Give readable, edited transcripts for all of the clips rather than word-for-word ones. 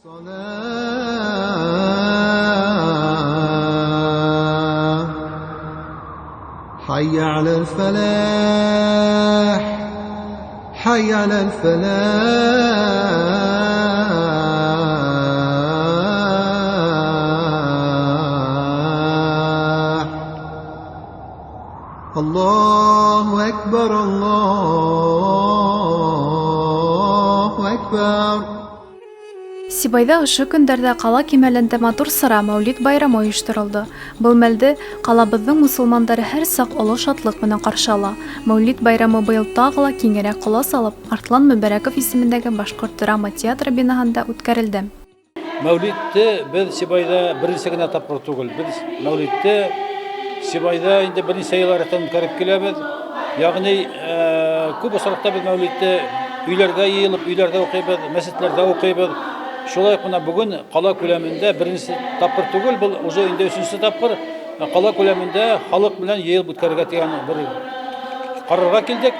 حي على الفلاح حي على الفلاح الله أكبر الله أكبر. Сибайҙа ошо көндәрҙә ҡала кимәлендә матур сара Мәүлид байрамы ойошторолдо. Был мәлде ҡалабыҙҙың мосолмандары һәр саҡ оло шатлыҡ менән ҡаршы ала. Мәүлид байрамы быйыл тағы ла киңерәк ҡолас алып, Арҫлан Мөбәрәков исемендәге башҡорт драма театры бинаһында үткәрелде. Мәүлидте беҙ Сибайҙа беренсе генә тапҡыр түгел. Беҙ Мәүлидте Сибайҙа инде бер нисә йыл рәттән үткәреп киләбеҙ. Ягъни күп осраҡта беҙ Мәүлидте өйләргә йыйылып, өйләрҙә уҡыйбыҙ, мәсетләрҙә уҡыйбыҙ. Шулай уҡ бына бөгөн ҡала күләмендә беренсе тапҡыр түгел, был уже инде өсөнсө тапҡыр ҡала күләмендә халыҡ белән йыйылып үткәрергә тигән бер ҡарарға килдек.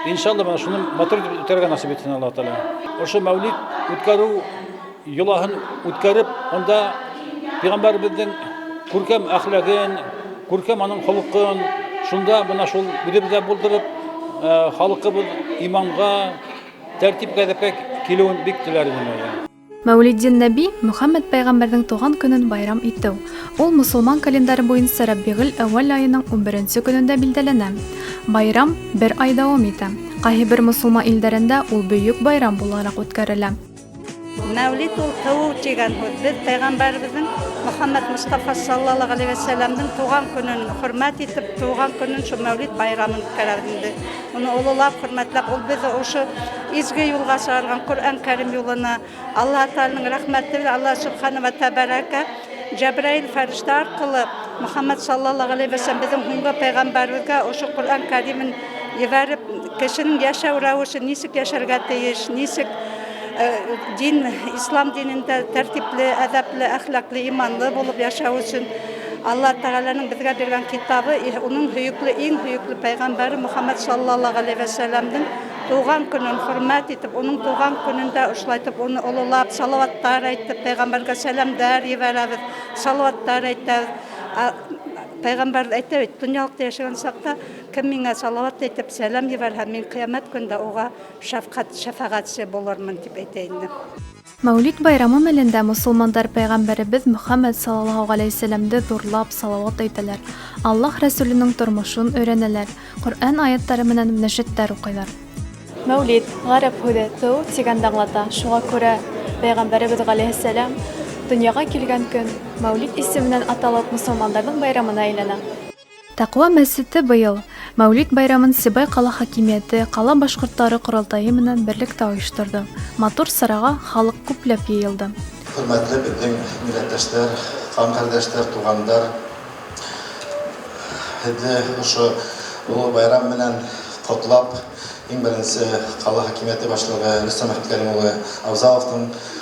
Иншалла, бына шуны матур итеп үткәрергә насип итһен Аллаһ Тәғәлә. Ошо Мәүлид үткәреү йолаһын үткәреп, унда пәйғәмбәребеҙҙең күркәм әхләген, күркәм аның холоҡон, шунда бына шул үҙебеҙҙә булдырып, халҡыбыҙ иманға, тәртип әҙәпкә килеүен бик теләр инем. Мәүлидин Нәби Мөхәммәд пәйғәмбәрҙең тыуған көнөн байрам итеү. Ул мосолман календары буйынса Рабиғил әүәл айының 11 көнөндә билдәләнә. Байрам бер ай дауам итә. Ҡайһы бер мосолман илдәрендә ул бөйөк байрам булараҡ үткәрелә. Мәүлид ул тыуыу тигән һүҙ. Беҙ пәйғәмбәребеҙҙең Мөхәммәд Мостафа саллаллаһу ғәләйһи вәсәләмдең тыуған көнөн хөрмәт итеп, тыуған көнөн шул Мәүлид байрамын үткәрәбеҙ инде. Уны ололап, хөрмәтләп, ул беҙҙе ошо изге юлға сығарған Ҡөрьән Кәрим юлына Аллаһ Тәғәләнең рәхмәте белән Аллаһ Субхана ва Тәбәрәкә Джәбраил фәрештә арҡылы Мөхәммәд саллаллаһу ғәләйһи вәсәләм беҙҙең һуңғы пәйғәмбәребеҙгә ошо Ҡөрьән Кәримен ебәреп, кешенең йәшәү рәүеше нисек йәшәргә тейеш, нисек дин, ислам динендә тәртипле, әҙәпле, әхлаҡлы, иманлы булып йәшәү өсөн Аллаһ Тәғәләнең беҙгә биргән китабы, уның һөйөклө, иң һөйөклө пәйғәмбәре Мөхәммәд саллаллаһу ғәләйһи вәсәләмдең тыуған көнөн хөрмәт итеп, уның тыуған көнөндә ошолайтып уны ололап, салауаттар әйтеп, пәйғәмбәргә сәләмдәр ебәрәбеҙ, салауаттар әйтәбеҙ. Пәйғәмбәр әйтә бит, донъялыҡта йәшәгән саҡта кем миңә салауат әйтеп сәләм ебәрһә, мин ҡиәмәт көндә уға шәфҡәт, шәфәғәтсе булырмын тип әйтә инде. Мәүлид байрамы мәлендә мосолмандар пәйғәмбәребеҙ Мөхәммәд саллаллаһу ғәләйһи вәсәләмде ҙурлап салауат әйтәләр. Аллаһ Рәсүленең тормошон өйрәнәләр, Ҡөрьән аяттары менән мөнәжәттәр уҡыйҙар. Мәүлид ғәрәп һүҙе тыуыу тигәнде аңлата. Шуға күрә пәйғәмбәребеҙ ғәләйһиссәләм донъяға килгән көн Мәүлид исеменән аталып мосолмандарҙың байрамына әйләнә. Тәҡүә мәсете быйыл Мәүлид байрамын Сибай ҡала хакимиәте, ҡала башҡорттары ҡоролтайы менән берлектә ойошторҙо. Матур сараға халыҡ күпләп йыйылды. Хөрмәтле беҙҙең милләттәштәр, ҡан ҡәрҙәштәр, туғандар, һеҙҙе ошо оло байрам менән ҡотлап, иң беренсе ҡала хакимиәте башлығы Рөстәм Әхмәткәрим улы Абзаловтың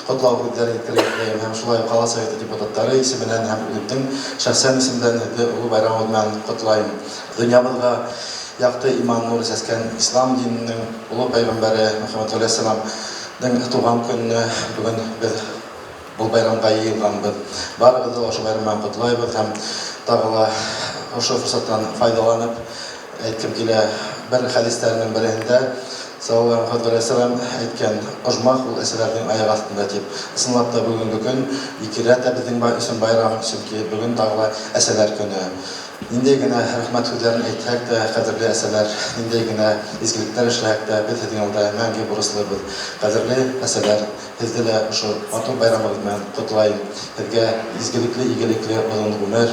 ҡотлау һүҙҙәрен еткерергә теләйем һәм шулай уҡ ҡала советы депутаттары исеменән һәм үҙемдең шәхсән исемдән һеҙҙе оло байрамыбыҙ менән ҡотлайым. Донъябыҙға яҡты иман нуры сәскән ислам диненең оло пәйғәмбәре Мөхәммәд ғәләйһиссәламдың тыуған көнөнә бөгөн беҙ был байрамға йыйылғанбыҙ. Барығыҙҙы ошо байрам менән ҡотлайбыҙ һәм тағы ла ошо форсаттан файҙаланып әйткем килә, бер хәдистәренең береһендә саллаллаһу ғәләйһи әйткән: ожмах ул әсәләрҙең аяҡ аҫтында тип. Ысынлап та бөгөнгө көн икеләтә беҙҙең өсөн байрам, сөнки бөгөн тағы ла әсәләр көнө. Ниндәй генә рәхмәт һүҙҙәрен әйтһәк тә, ҡәҙерле әсәләр, ниндәй генә изгелектәр эшләһәк тә, беҙ һеҙҙең алда мәңге бурыслыбыҙ. Ҡәҙерле әсәләр, һеҙҙе лә ошо матур байрамығыҙ менән ҡотлайым. Һеҙгә изгелекле, игелекле оҙон ғүмер,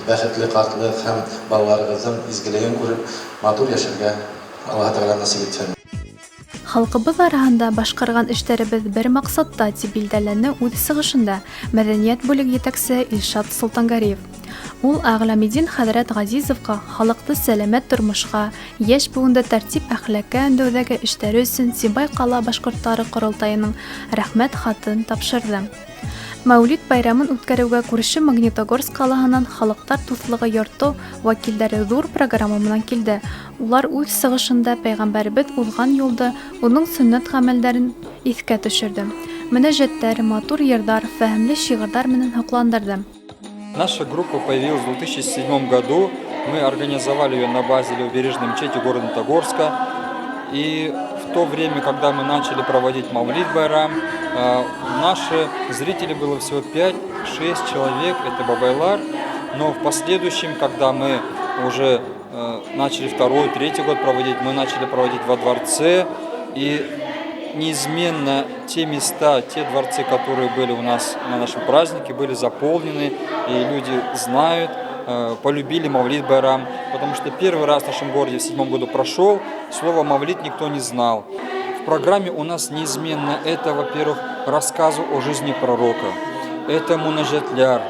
бәхетле ҡартлыҡ һәм балаларығыҙҙың изгелеген күреп, матур йәшәргә Аллаһ Тәғәлә насип итһен. Халҡыбыҙ араһында башҡарған эштәребеҙ бер маҡсатта, тип билдәләне үҙ сығышында мәҙәниәт бүлеге етәксеһе Илшат Солтангариев. Ул Әғләметдин хәҙрәт Ғәзизовҡа халыҡты сәләмәт тормошҡа, йәш быуынды тәртип әхлаҡҡа өндәүҙәге эштәре өсөн Сибай ҡала башҡорттары ҡоролтайының рәхмәт хатын тапшырҙы. Мәүлид байрамын үткәреүгә күрше Магнитогорск ҡалаһынан Халыҡтар дуҫлығы йорто вәкилдәре ҙур программа менән килде. Улар үҙ сығышында пәйғәмбәребеҙ уҙған юлды, уның сөннәт ғәмәлдәрен иҫкә төшөрҙө. Мөнәжәттәр, матур йырҙар, фәһемле шиғырҙар менән һоҡландырҙы. Наша группа появилась в 2007 году. Мы организовали ее на базе Левобережной мечети города Магнитогорска. И в то время, когда мы начали проводить Мавлид Байрам, наши зрители было всего 5-6 человек, это бабайлар. Но в последующем, когда мы уже начали второй, третий год проводить, мы начали проводить во дворце. И неизменно те места, те дворцы, которые были у нас на нашем празднике, были заполнены, и люди знают, полюбили Мавлид Байрам, потому что первый раз в нашем городе в седьмом году прошел, слово Мавлид никто не знал. В программе у нас неизменно это, во-первых, рассказы о жизни пророка, это мөнәжәтләр,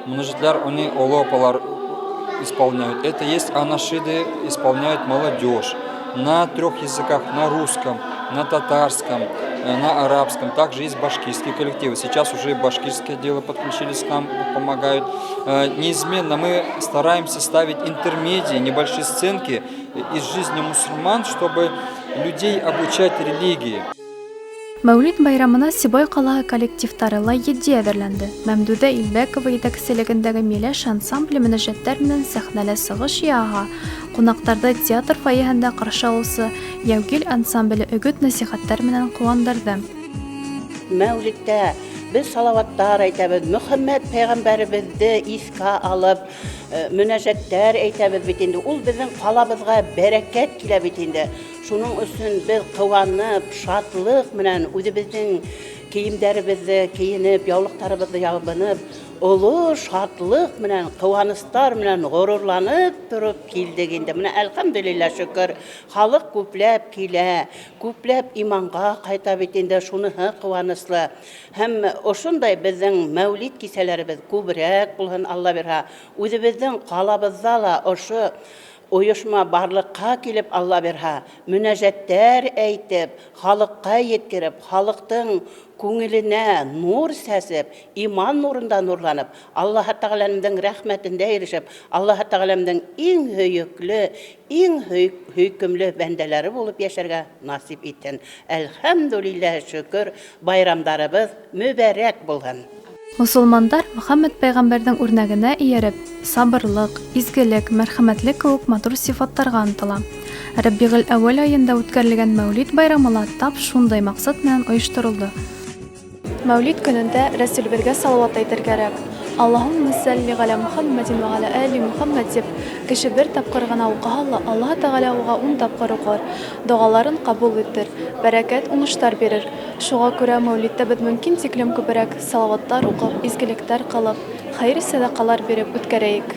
мөнәжәтләр они оло апалар исполняют, это есть анашиды, исполняют молодежь на трех языках, на русском, на татарском, на арабском. Также есть башкирские коллективы. Сейчас уже и башкирские отделы подключились к нам, помогают. Неизменно мы стараемся ставить интермедии, небольшие сценки из жизни мусульман, чтобы людей обучать религии. Мәүлид байрамына Сибай ҡалаһы коллективтары ла етди әҙерләнде. Мәмдүҙә Илбәкова етәкселегендәге Миләш ансамбле мөнәжәттәр менән сәхнәлә сығыш яһаһа, ҡунаҡтарҙы театр фойеһында ҡаршы алыусы Яугил ансамбле өгөт-нәсихәттәр менән ҡыуандырҙы. Мәүлидтә беҙ салауаттар әйтәбеҙ, Мөхәммәт пәйғәмбәребеҙҙе иҫкә алып, мөнәжәттәр әйтәбеҙ бит инде. Ул беҙҙең ҡалабыҙға бәрәкәт килә бит инде. Шуның өсөн беҙ ҡыуанып, шатлыҡ менән үҙебеҙҙең кейемдәребеҙҙе кейенеп, яулыҡтарыбыҙҙы ябынып, оло шатлыҡ менән, ҡыуаныстар менән ғорурланып тороп килдек инде. Менә әлхәмдүлилләһ, шөкөр, халыҡ күпләп килә, күпләп иманға ҡайта бит инде, шуныһы ҡыуаныслы. Һәм ошондай беҙҙең мәүлид кисәләребеҙ күберәк булһын, Алла бирһә. Үҙебеҙҙең ҡалабыҙҙа ла ошо ойошма барлыҡҡа килеп, Алла бирһә, мөнәжәттәр әйтеп, халыҡҡа еткереп, халыҡтың күңеленә нур сәсеп, иман нурында нурланып, Аллаһ Тәғәләнең рәхмәтендә ирешеп, Аллаһ Тәғәләнең иң һөйөклө, иң һөйкөмлө бәндәләре булып йәшәргә насип итһен. Әлхәмдүлилләһ, шөкөр, байрамдарыбыҙ мөбәрәк булһын. Мосолмандар Мөхәммәт пәйғәмбәрҙең үрнәгенә эйәреп, сабырлыҡ, изгелек, мәрхәмәтлек кеүек матур сифаттарға ынтыла. Рабиғил әүәл айында үткәрелгән Мәүлид байрамы ла тап шундай маҡсат менән ойошторолдо. Мәүлид көнөндә Рәсүлебеҙгә салауат әйтер кәрәк. Аллаһумма салли ғәлә Мөхәммәдин вә ғәлә әли Мөхәммәд тип кеше бер тапҡыр ғына уҡыһа ла, Аллаһ Тәғәлә уға 10 тапҡыр уҡыр, доғаларын ҡабул итер, бәрәкәт, уңыштар бирер. Шуға күрә мәүлидтә беҙ мөмкин тиклем күберәк салауаттар уҡып, изгелектәр ҡылып, хәйер сәҙәҡалар биреп үткәрәйек.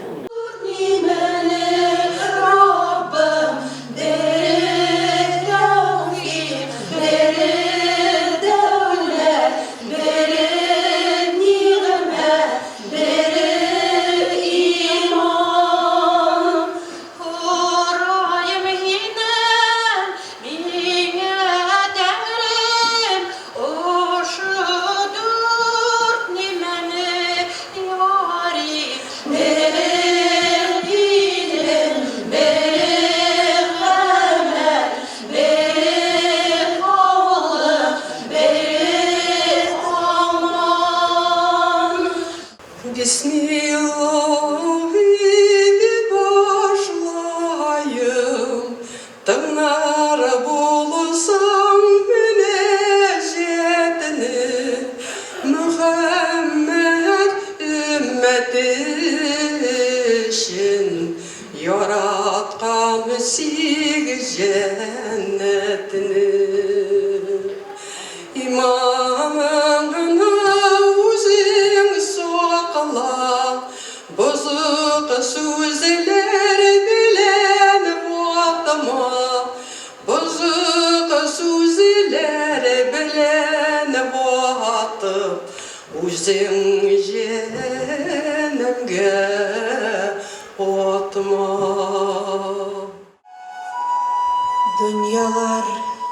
Донъялар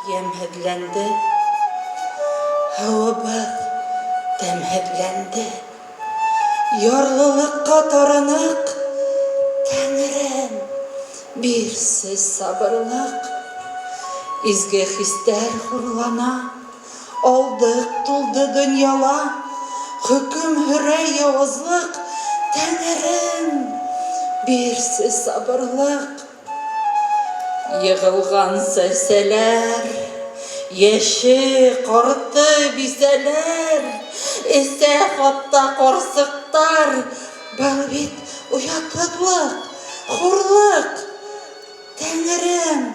йәмһеҙләнде, һыуыбыҙ тәмһеҙләнде. Ярлылыҡҡа тарыныҡ, Тәңрем, бирсе сабырлыҡ. Изге хистәр хурлана, Алдыҡ тулды донъяла, Хөкөм һөрә яуызлыҡ, Тәңрем, бирсе сабырлыҡ. Йығылған сәсәләр, Йәше, ҡарты, бисәләр, Эсә хатта ҡарсыҡтар. Был бит оятһыҙлыҡ, хурлыҡ. Тәңрем,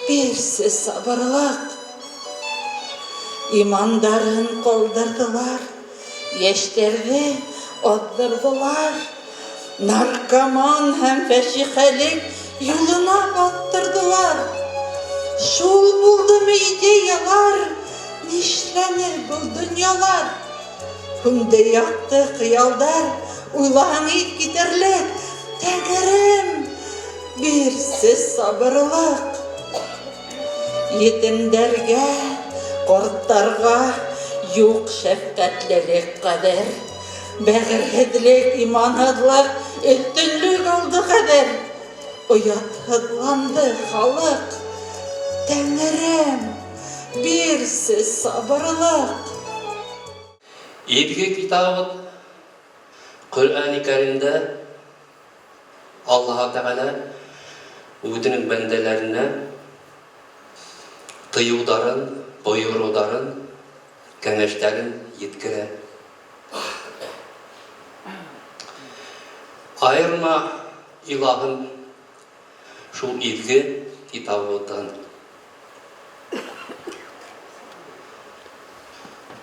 бирсе сабырлыҡ. Имандарын ҡалдырҙылар, Йәштәрҙе аҙҙырҙылар. Наркоман һәм фәшихәлек юлына баттырҙылар. Шул булдымы идеялар, Нишләне был донъялар? Һүнде яҡты хыялдар, Уйлаһаң иҫ китерлек. Тәңрем, бирсе сабырлыҡ. Етемдәргә, ҡарттарға юҡ шәфҡәтлелек ҡәҙер. Бәғерһеҙлек, иманһыҙлыҡ өҫтөнлөк алды хәҙер. Оятһыҙланды халыҡ. Тәңрем, бирсе сабырлыҡ. Изге китабыбыҙ Ҡөрьәни Кәримдә Аллаһы Тәғәлә үҙенең бәндәләренә тыйыуҙарын, бойороуҙарын, кәңәштәрен еткерә. Айырма, илаһым, шул изге китабыбыҙҙан.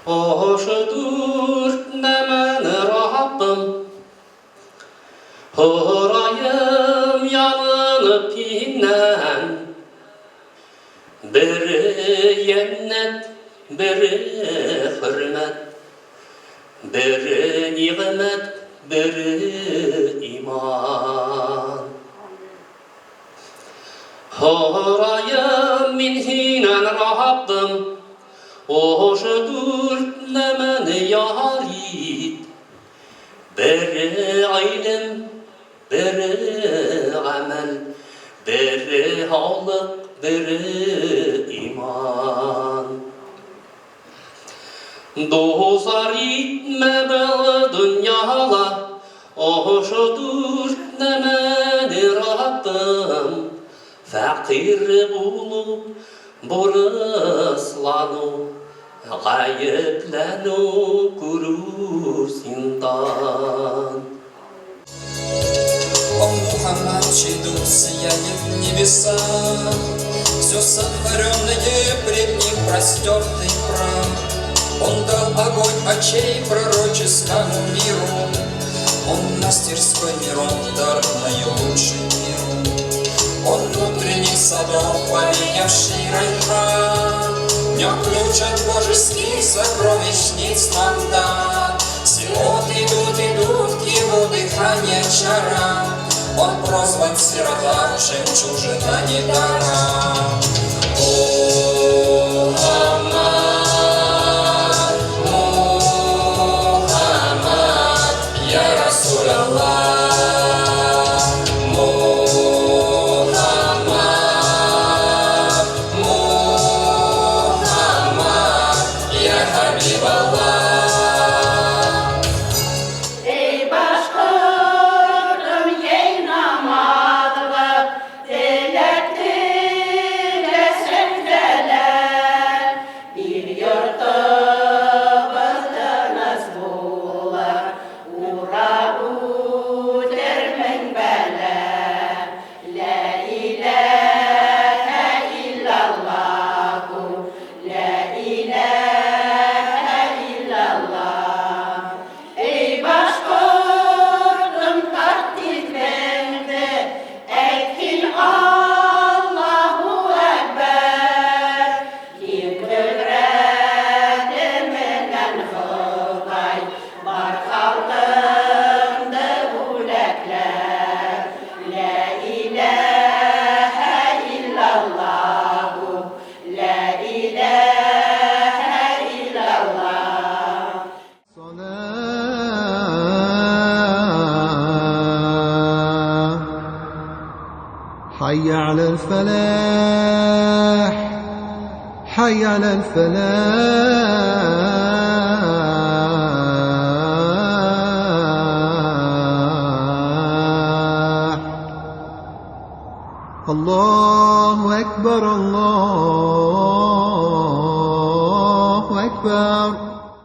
Ошо дүрт нәмәне Раббым һорайым ялынып һиннән. Бере йәннәт, бере хөрмәт, бере ниғмәт, бере иман. Һорайым мин һинән, Раббым, ошо дүрт нәмәне яр ит. Бере ғилем, бере ғәмәл, бере һаулыҡ, бере иман. Дусар итмә был донъяла ошо дүрт нәмәне, Раббым. Фәҡир булыу, бурысланыу, ғәйепләнеү, күреү зиндан. О Мухаммад, чей дух сияет в небесах, Все сотворенное пред ним простертый прах. Он дал огонь очей пророческому миру, Он мастерской миром дар наилучший миру. Он внутренних садов повеявший райхан, В нем ключ от божеских сокровищниц нам дан. Сирот идут, идут к его дыхания чарам, Он прозван сирота, жемчужина недаром. Мухаммад, Мухаммад, я Расуль Аллах. Мухаммад, Мухаммад, я Хабиб Аллах. Эй, башҡортом, йый намаҙға, Теләк телә сәждәләр. Ил-йортобоҙ тыныс булыр, Урап үтер мең бәлә. Лә иләһә иллаллаһу, лә иләһә иллаллаһ. Эй, башҡортом, тарт дилбеңде, Әйт һин Аллаһу әкбәр. Киң ҡөҙрәте менән Хоҙай бар халҡыңды бүләкләр. Лә иләһә иллаллаһу, лә иләһә иллаллаһ. صلاة حي على الفلاح. حي على الفلاح. الله أكبر، الله أكبر.